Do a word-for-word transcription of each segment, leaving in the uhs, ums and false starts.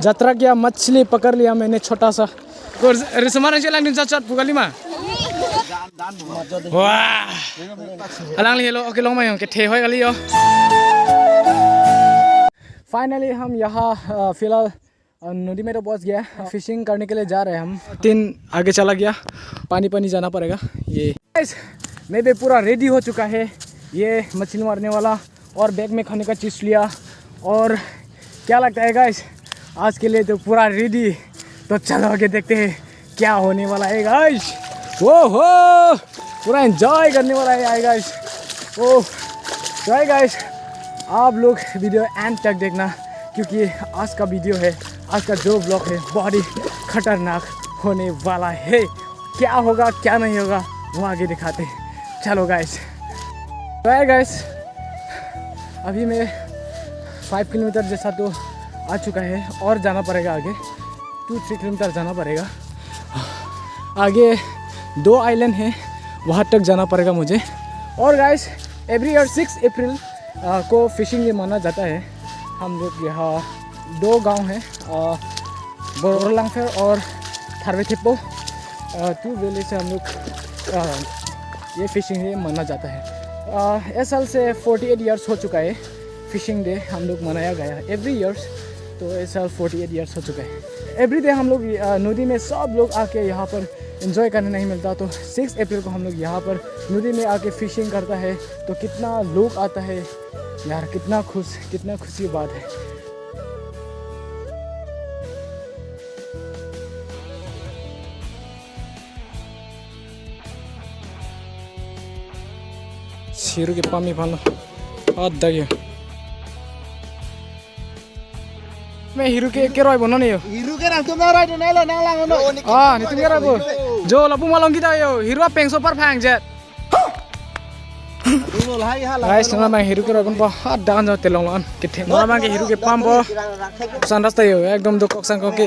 Jatra kiya, machli pakar liya maine chota sa. Kor Risomar nangchelang dun chot chot pu kali ma. Wah. Alangli helo, okay, long ma yong kethe hoi kali yo. Finally हम यहाँ, अ, फिलहाल, अ, नदी में तो पहुंच गया। फिशिंग करने के लिए जा रहे हैं हम। तीन आगे चला गया, पानी पानी जाना पड़ेगा। ये गाइस, मैं भी पूरा रेडी हो चुका है, ये मछली मारने वाला, और बैग में खाने का चीज लिया। और क्या लगता है गाइस, आज के लिए तो पूरा रेडी। तो चलो आगे देखते हैं क्या होने वाला है गाइस। वो हो, पूरा एंजॉय करने वाला है गाइस। ओ, तो है गाइस, आप लोग वीडियो एंड तक देखना, क्योंकि आज का वीडियो है, आज का जो व्लॉग है, बहुत ही खतरनाक होने वाला है। क्या होगा क्या नहीं होगा, वो आगे दिखाते हैं। चलो गाइस, तो है गाइस, अभी मैं फाइव किलोमीटर जैसा तो आ चुका है और जाना पड़ेगा आगे, टू थ्री किलोमीटर जाना पड़ेगा। आगे दो आइलैंड है, वहाँ तक जाना पड़ेगा मुझे। और guys, every year six April, आ, को फिशिंग डे माना जाता है। हम लोग यहाँ दो गांव है, आ, बोरलांगफेर और थारवेथेपो, आ, टू विलेज से हम लोग, आ, ये फिशिंग डे माना जाता है। आ, इस साल से फोर्टी एट ईयर्स हो चुका है फिशिंग डे हम लोग मनाया गया एवरी ईयर्स। तो इस साल फोर्टी एट ईयर्स हो चुका है। एवरी डे हम लोग, आ, नदी में सब लोग आके यहाँ पर एंजॉय करने नहीं मिलता, तो सिक्स अप्रैल को हम लोग यहाँ पर नदी में आके फिशिंग करता है। तो कितना लोग आता है यार, कितना खुश, कितना खुशी बात है। Hiru kepam aphan lo. Adak yo. Me hiru ke, keroi bonon yo. Hiru ke nangtum nang roi dunlo, nanglang lo. Ah, netum keroi bo. Jo, lapu malong kita yo. Hiru apeng so par phang jet. Guys, nang abang hiru keroi ponpo. Adak an jo telong lo an. Ketheng. Nang abang ke hiru kepam po. San rasta yo, ekdom dokok sangkok ke.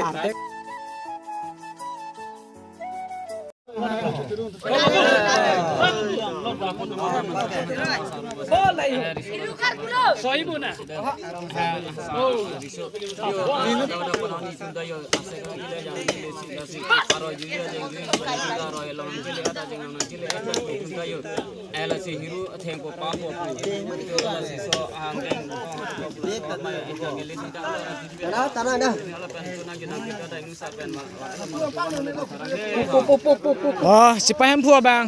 Oh, sipahem phu abang.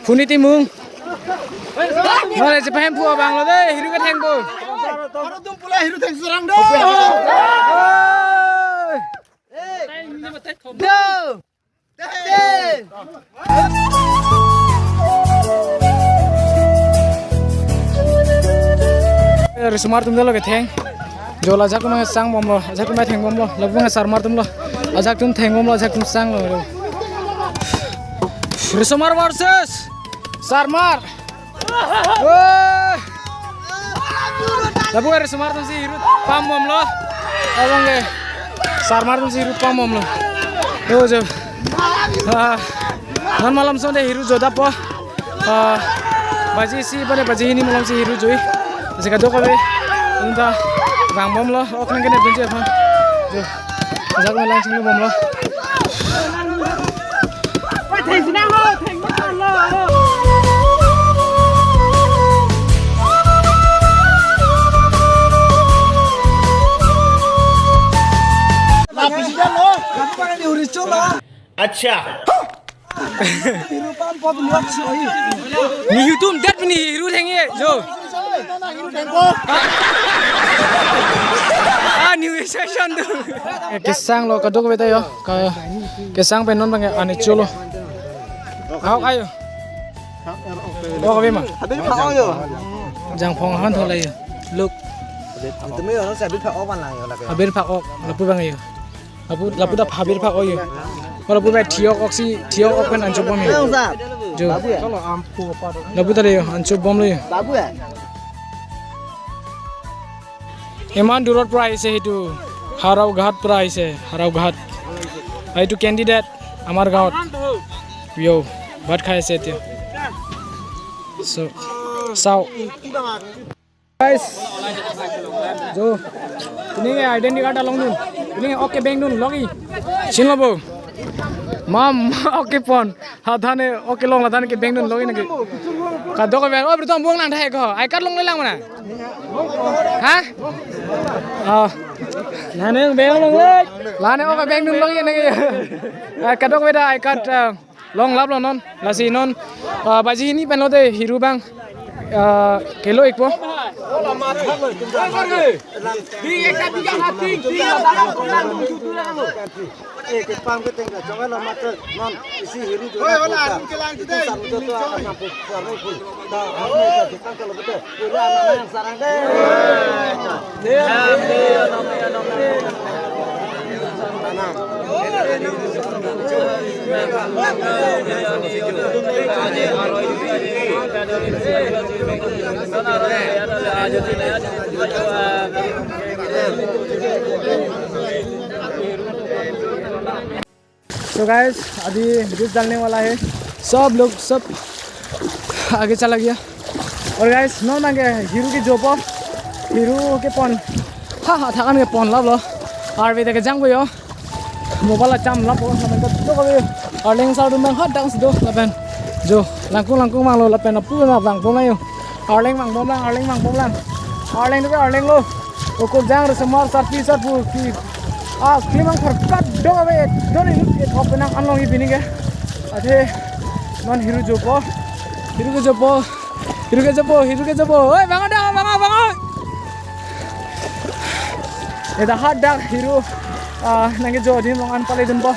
Phuni timung. Mane sipahem phu abang lo de, hiru ketheng bo. Aro tum pula hiru theng serang do. Oi. Do. Te. Risomar atum dolo ketheng. Jo la ajahak atum sang bomlo, ajahak atum theng bomlo, lapu abang sarmar atum lo. Ajahak atum theng bomlo, ajahak atum sanglo. Risomar versus sarmar. Wah. Lapu risomar atum si hiru pam bomlo. Abang ke sarmar atum si hiru pam bomlo. Yo jo. Ah, non malom sonte hiru jodappo. Ah, baji isi bane baji hini malom si hiru joi. Jika do kami, unta rang bomlo, ok nang kene benji apa. Jo. Ajahak atum lang chinglu bomlo. Acha. Ni hiru atum det ni hiru thengji jo. Ah, new session tu. Kesang lo kadokave ta yo. Ka, kesang pen non abang ane cholo. Ahok ayo. Oh, kave ma. Habit phak yo. Jangphong han thola yo. Look. Tumi yo, habit phak ok man lang yo lake. Habit phak ok, lapu abang yo. Lapu, lapu ta habit phak ok yo. Ko lapu abang thiok ok si, thiok ok pen anchot bom yo. Nang sa. Jo. Babu ya? Lapu ta le yo, anchot bomlo yo. Babu ya? ইমান দূৰৰ পৰা আহিছে সেইটো, হাৰাওঘাট পৰা আহিছে, হাৰাওঘাট। আৰু এইটো কেণ্ডিডেট আমাৰ গাঁৱত। য়ৌ, ভাত খাই আছে এতিয়া। So, so. Guys. Jo. Pini ke identity card along dun. Pini ke okay beng dun logi. Chinilo bo. Mam okay pon. Hathane okay long hathane ke beng dun logi nake. Kadokave. Oh, berarti buang nang thai ko. I card longle lang mana? Ha? Oh. Nane beng longle. Lane okay beng dun logi nake. Ah, kadokave ta I card, ah, long laplo non, lasi non, ah, baji hini pen lote Hero abang, ah, kelo-ikpo. So guys, अभी juice डालने वाला है। सब लोग सब आगे चला गया। और guys, non nang ke Hero ke jopo, Hero ke pon. Ha ha, thakan ke pon laplo. Arve ta kejang bo yo. Mobile acham lappo, lapen kadokave. Arleng sar dum bang ha dang sido lapen. Jo, langkung langkung vanglo lapen apu na vang bom lang yo. Arleng vang bom lang, arleng vang bom lang. Arleng do arleng lo. Okur jang resomar sarpi sarpo ke. Ah, klimang pharkat dong ave, don inut ke thok penang anlong i bini ke. Athe non Hero jopo. Hero ke jopo. Hero ke jopo, Hero ke jopo. Oi, bang ada, bang, bang. Eda hadak Hero, ah, nang ke jo adim along an pale dunpo.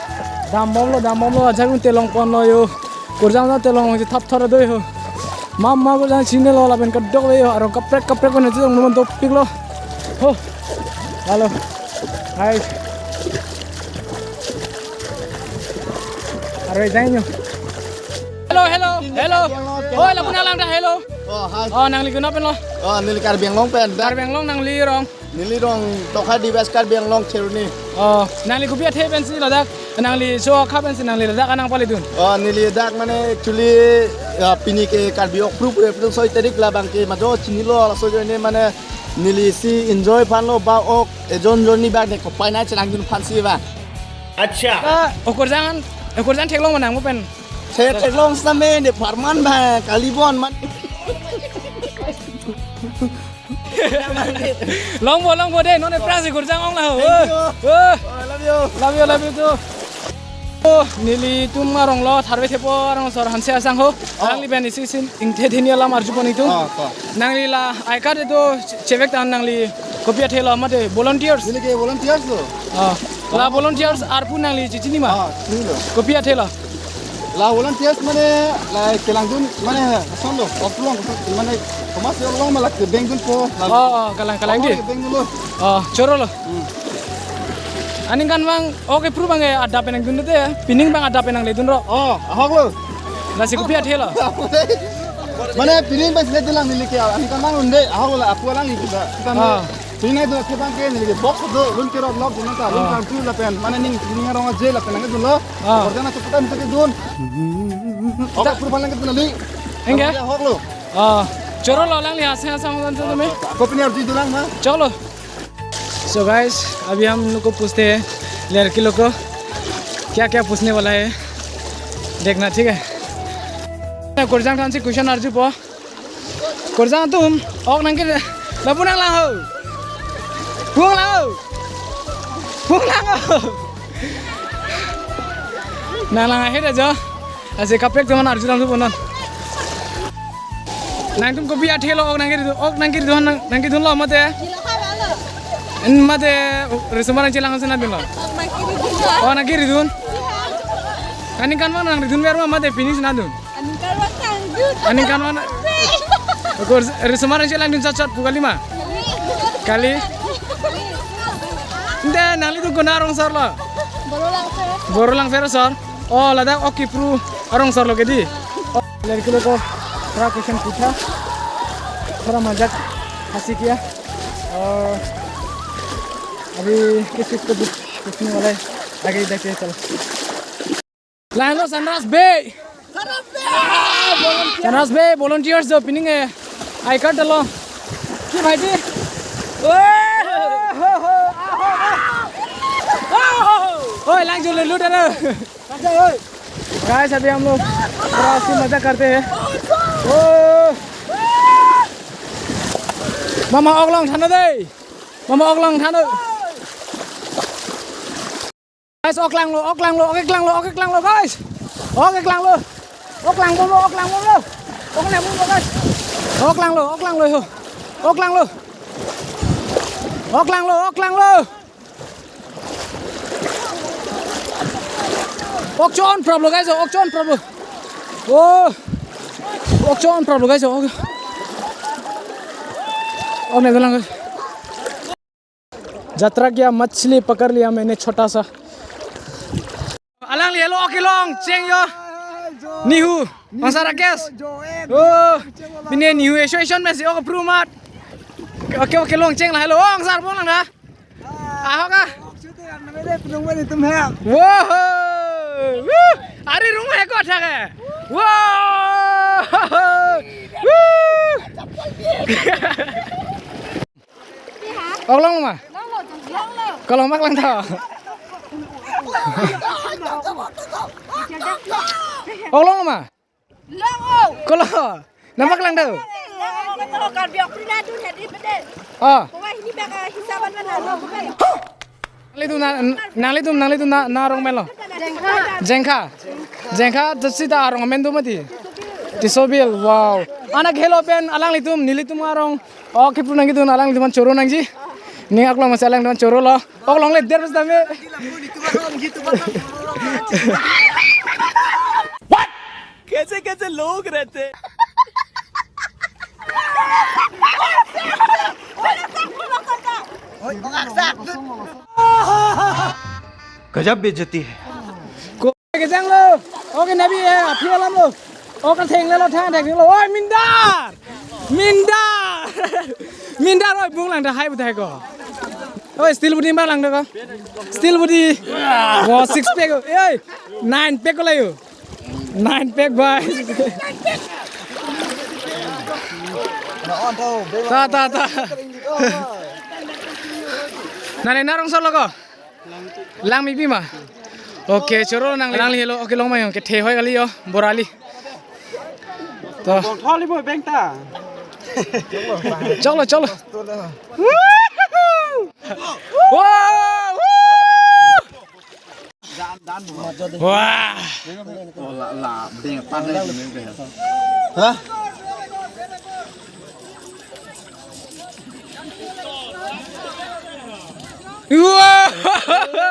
Dam bomlo, dam bomlo, ajak un telong ponlo yo. Kurjang na telong je thap thar do ho. Mama kurjang chinilo lapen kadokave yo. Arong kaprek kaprek pen je dong mon topik lo. Ho. Halo. Hai. Arve jang yo. Hello, hello, hello. Oh, lapu nang lang ta, hello. Oh, hi. Oh, nangli konat pen lo? Oh, neli Karbi Anglong pen. Karbi Anglong, nangli rong? Neli rong Tokhai Diwas, Karbi Anglong, Kheroni. Oh, nangli kopi athe pensi ladak? Nangli so kha pensi nangli ladak anang pale dun? Oh, neli dak mane actually, ya, pini ke Karbi ok pru pru April soi tarik labang ke majo chinilo laso ajoine mane neli si enjoy aphan lo ba ok ejon jonni bak ne kopai nai chenang dun aphansi ba. Acha. Ah, okur jang, okur jang theklong ma nang mo pen? Theklong same ne pharman ba kali bon man. Longpo, longpo de, non aphrangsi kurjang ong la ho. Thank you. Oh. Oh, I love you. Love you, love you too. Oh, nelitum arong lo, Tharve Thepo arong sor Hanse Asang ho. Oh. Nangli pen isi sin, ingthe theni alam arju pon itum. Oh, oh. Nangli la, I card do chevek tan nangli kopi athe lo mate volunteers. Neli ke volunteers lo. Oh. La volunteers arpu nangli chichini ma? Ah, chini lo. Kopi athe lo. La volunteers mane la kelangdun mane ason lo, oklong mane komat si oklong ma la kebengdunpo. La Oh, oh, kalang, kalang di. Bengdun lo. Oh, choro lo. Hmm. Aningkanvang, okay, pru bang ke adap penang dun te, pining bang adap penang le dun ro. Oh, ahok lo. Lasi kopi athe lo. Mane pining bang sile dilang neli ke, aningkanvang unde, ahok lo, apu alang itu da. Kita Ah. Sini do ke bang ke neli ke box do lun ke rot lok dun ta lun Ah. Kartu lapen mane ning ning arong aje lapen nang dun lo. Ah. Order na cepetan cepetan dun. Oke, purban lang ke dun li. Enggak? Ya, hok lo. Ah, choro lo lang li aseng aseng dan tu me. Kopi ni arju dulang ma. Cholo. So guys, अभी हम लोग को पूछते हैं लड़की लोग को क्या क्या पूछने वाला है, देखना, ठीक है? Kurjang thansi question arjupo. Kurjang atum, ok nang ke, lapu nang lang ho. Pung lang ho. Pung lang ho. Nang lang ahe da jo. Lasi kaprek atum an arju dam thupo non. Nangtum kopi athe lo ok nang ke ridun, ok nang ke ridun, nang, nang kedun lo mate. En mate, risomar nangchelang si nangdun lo. Oh, nang ke ridun. Aningkanvang nang ridun ver ma mate finish nangdun. Aningkanvang nang dun. Aningkanvang nang. Okur, risomar nangchelang dun chot chot pu kali ma? Kali. Ante nanglitum konat arong sor lo? Boro Langpher. Boro Langpher asor. Oh, ladak ok kepru arong sor lo ke di. Oh, लड़की लोग को थोड़ा क्वेश्चन पूछा, थोड़ा मजाक हंसी किया, और अभी किस चीज़ को पूछ-, पूछने वाला है, आगे देखते हैं, चलो। Lahenlo Sanras Bey. Chanas Bey, volunteers do pining eh. I card dalo. Ki bhai ji? Oi, lang jo lulu dana. Guys, अभी हम लोग थोड़ा सी मजा करते हैं। ओ। Mama, ok long than dei. Mama, ok long than. Guys, ok langlo, ok langlo, ok langlo, ok langlo, guys. Ok langlo. Ok langlo, ok langlo. Ok langlo, guys. Ok langlo, ok langlo ho. Ok langlo. Ok langlo, ok langlo. Ok chonpraplo, guys, ok chonpraplo. Oh. Ok chonpraplo, guys, ok. Ok ne lang. Jatra kiya, machli pakar liya maine chota sa. Alangli helo, ok kelong cheng yo. Nihu, Bangsa Rakesh. Oh, pine Nihu Association mesi ok prumat. Ok, ok kelong cheng la helo, oh, angsar bong lang da. Ahok ah. Wow. Woo. Ari rung he ko thak he. Wow. Woo. Ok longlo ma? Longlo, longlo. Ko long mak lang tha. Ok longlo ma? Longlo. Ko long. Nangmak lang tha. Longlo, Karbi ok prina dun hadi pede. Ah. Ko wa hini baka hisaban mana lo ko. Nanglitum na, nanglitum, nanglitum na, na arong melo. Jengkha. Jengkha. Jengkha, jasi ta arong amen do mati. Tisobil, wow. Anak helo pen, alanglitum, nelitum arong. Ok, kipru nangkidun, alanglitum choro nangji. Ning aklong masi alanglitum choro lo. Ok longle der bes dame. What? कैसे कैसे लोग रहते हैं। गजब बेइज्जती है। Ko kejang lo. Ok, nabi eh, aphi alam lo. Ok, theng le lo, thang theng lo. Oi, mindar. Mindar. Mindar, oi, bung lang da hai budai ko. Oi, steel body ma lang da ko. Steel body. Wow, six pack. Oi, nine pack ko layo. Nine pack, bhai. Ta, ta, ta. Nale narong solo ko. Lang mi bima. Ok, choro nang, nangli helo. Ok, long ma yo. Kethe hoi kali yo. Borali. To. Bong tholi bo beng ta. Choklo, choklo. Wow, wow. Wah. Hah?